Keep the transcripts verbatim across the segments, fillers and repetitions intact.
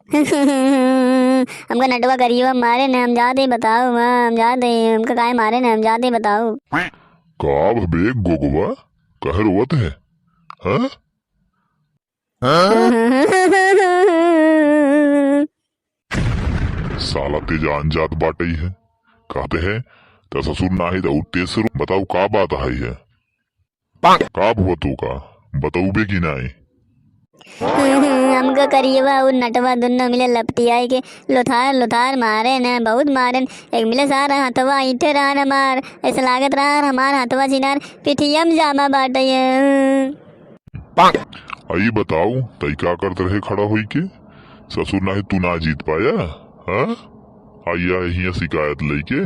हमका नटवा करियवा मारे न, हम जात ही बताओ, हाँ, हम जात ही, हमका काहे मारे न, हम जात ही बताओ। का भबे गोगवा, कहे रोवत है? हाँ? साला ते जान जात बाटइ है। कहते हैं, त ससुर नाही त उत्तेसर, बताओ का बात आई है? का हुआ तो का? बतउबे कि नाई? हमका करियवा अउर नटवा दुन्नो मिले लपटियाई के लुथार लुथार मारे न, बहुत मारे न। एक मिले सारा हथवा ईंटे रहन हमार, ऐसे लागत रहा हमार हथवा छिनार पिठिया में जामा बाटे ये। आई बताओ, तई का करत रहे खड़ा होई के? ससुर नाही तू ना जीत पाया, हाँ? आइया हियाँ शिकायत लइके,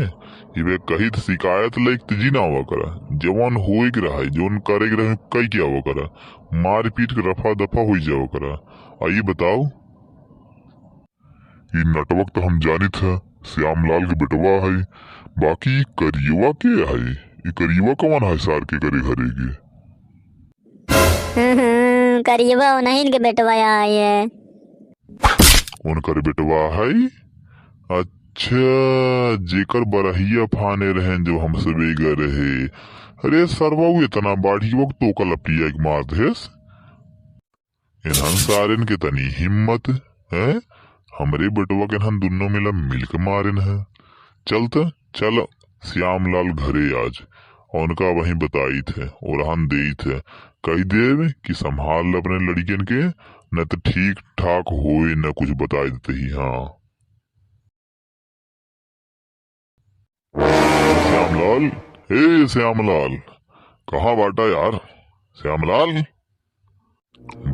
इबे कही त शिकायत लइके त जी ना आवा करा। जवन होए के रहा, जवन करे के रहा, कई के आवा करा। मार पीट के रफा दफा होई जावा करा। आई बताओ, ई नटवक त हम जानित है, श्यामलाल के बेटवा है, बाकी ई करियवा के है? ई करियवा कवन है सार के करे घरे के? हम्म, करियवा उन्हीं के बेटवा है ये। उनकर बेटवा है? अच्छा, जेकर बरहिया फाने रहेन जो हम सबे गए रहे। अरे सरवा, उ इतना बाढ़ी वक्त तो ओका लपटिया के मार देस। इन्हन सारेन के तनी हिम्मत, हैं? हमरे बेटवा के इन्हन दुन्नो मिला मिलके मारेन है। चल त, चल श्यामलाल घरे आज, उनका वहीं बताइत है, ओरहन देइत है, कही देब कि संभाल अपने लड़िकन के, न त ठीक ठाक होए न कुछ बताई देते ही। हाँ। श्यामलाल, ए श्यामलाल, कहाँ बाटा यार? श्यामलाल,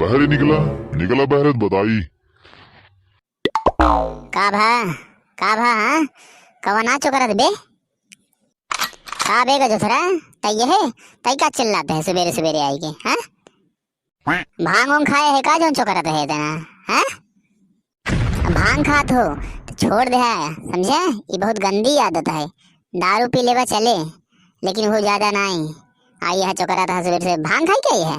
बहरे निकला, निकला बहरे त बताई। का भा, का भा, हाँ? कवना चोकरत बे? का बे गजोथरा, तई है? तई का चिल्लात है सुबेरे सुबेरे आई के, हाँ? भांग उंग खाए है का जौन चोकरत है इतना, हैं? भांग खात हो त छोड़ दे है, समझे? ई बहुत गंदी आदत है। दारू पी लेबा चले, लेकिन वो ज्यादा नाई। आई है चोकरत है सुबेरे से, भांग खाई के आई है?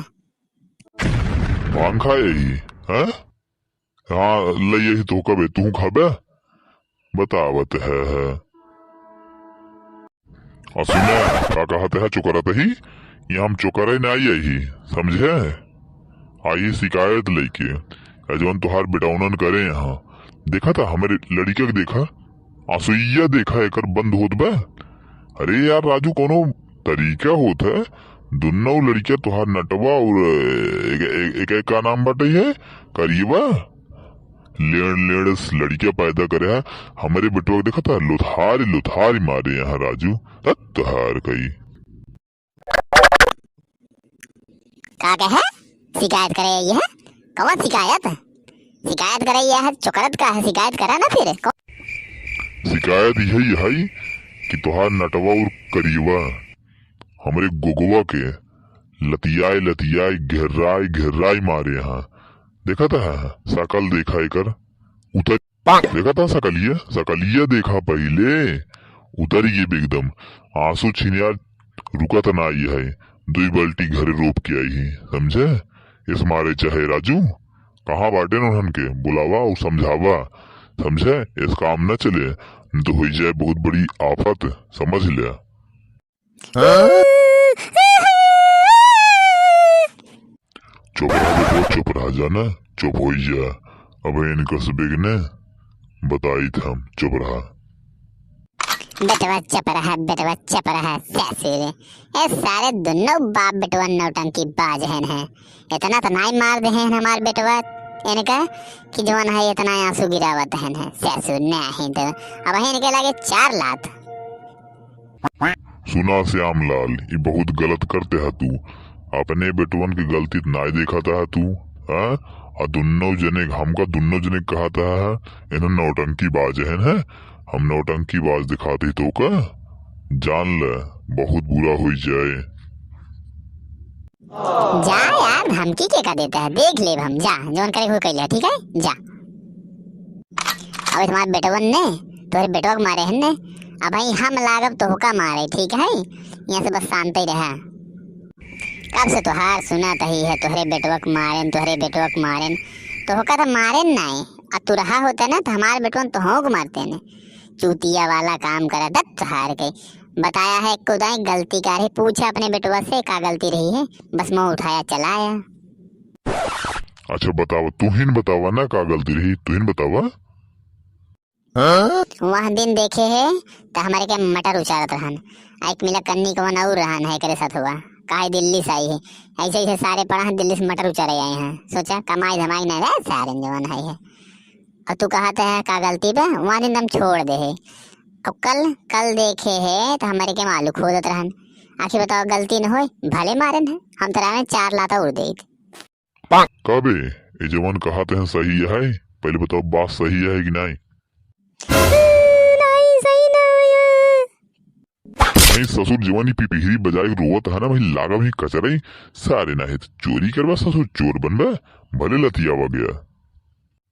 भांग खाए ही, हैं? हाँ, लइए ही तो कबे तू खाबे? बतावत है, है। आ सुने, का कहत है चोकरत ही? ये हम चोकरे ना आई ही, समझे? आई शिकायत लइके, आ जौन तोहार बेटौनन करे यहाँ। देखा था हमरे लड़िका के देखा, आंसुइया देखा एकर बंद होत बा। अरे यार राजू, कोनो तरीका होत है? दुन्नो लड़िका तोहार नटवा और एक, एक, एक, एक का नाम बाटे है? करियवा? लेड़ लेड़ लड़िका पैदा करे है। हमरे बेटवा के देखा था, लुथारी लुथारी मारे यहाँ राजू। तब तोहार कई। का कहे? शिकायत करे आई है? कौन शिकायत? शिकायत करे आई है? चोकरत का है, शिकायत करा ना फिर। कौन? शिकायत यही है कि तोहार नटवा और करियवा हमरे गोगवा के लतियाए लतियाए घेर्राए घेर्राए मारे हैं। देखा था, शकल देखा एकर। उतर, देखा था शकलिया, शकलिया देखा पहिले। उतर गई एकदम। आंसू छिनियार रुकत ना आई है। दुई बाल्टी घरे रोप के आई ही, समझे? इस मारे चाहे राजू, कहाँ बाटे उन्हन के? बुलावा और समझावा, समझे? इस काम न चले, न तो होई जाए बहुत बड़ी आफत, समझ ले। चुप रहा बेटवा, चुप रहा, जाना, चुप होई जा। अब इनका सबेग ने बताइत हम, चुप रहा। बेटवा चुप रहा, बेटवा चुप रहा, ससुर। ए सारे दुन्नो बाप बेटवा नौटंकी बाज हन है। इतना तो नाई मार दे हैं हमार बेटवा इनका कि जवन है इतना आंसू गिरावत हन है। ससुर नहीं तो अब है इनके लागे चार लात। सुना श्यामलाल, ई बहुत गलत करते है तू। अपने बेटवन के गलती त नाय देखत है तू, हाँ? आ दुन्नो जने, हमका दुन्नो जने कहत है, इन्हें नौटंकी बाज है, हैं? हम नौटंकी बाज दिखाते ही तो का? जान ले, बहुत बुरा होई जाए। जा यार, धमकी के का देता है, देख लेब हम, जा, जौन करे हो कइले, ठीक है, जा। अब तुम्हारे बेटवन ने, तोहरे बेटवा के मारे हन ने, अब भाई हम लागब तोहका मारे, ठीक है, यहाँ से बस शांत ही रहा। कब से तोहार सुना तही है, तोहरे बेटवा के मारेन, तोहरे बेटवा के मारेन, तोहका तो मारेन नाई, अब तू रहा होता ना तो हमारे बेटवन तो होंक मारते ने। चूतिया वाला काम करा दत्त हार के। बताया है एको दाई गलती का रही, पूछा अपने बेटवा से का गलती रही है, बस मुंह उठाया चलाया। अच्छा बतावा, तुहिन बतावा ना का गलती रही, तुहिन बतावा। वह दिन देखे है त हमरे के मटर उचारत रहन, आ एक मिला कन्नी कवन और रहन है एकरे साथ हुआ, काहे दिल्ली से आई है, ऐसे ऐसे सारे पड़ा है दिल्ली से मटर उचारे आए हैं, सोचा कमाई धमाई ना रहे सारे जवन है, है। और तू कहत है का गलती बा, वहाँ दिन हम छोड़ दे है। अब कल, कल देखे है तो हमरे के मालू खोदत रहन। आखिर बतावा गलती न होय, भले मारन है, हम तोरा में चार लाता उड़ देइत। का बे, ए जवन कहत है सही है? पहले बतावा बात सही है कि नाई? नाई, सही ना है। नहीं ससुर, जवानी पिपिहरी बजाए के रोवत है ना, वही लागा वही कचरई। सारे ना है तो चोरी करबा ससुर, चोर बनबा, भले लतियावा गया।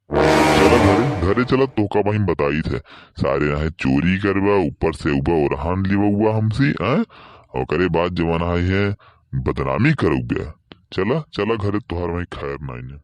चला घरे, घरे चला, तोहका वहीं बताइत है। सारे ना है चोरी करबा, ऊपर से उबा ओरहान लिवा हुआ हमसे, हैं? ओकरे बाद जवन है बदनामी करउबा। चला, चला घरे, तोहार वहीं खैर नाई है।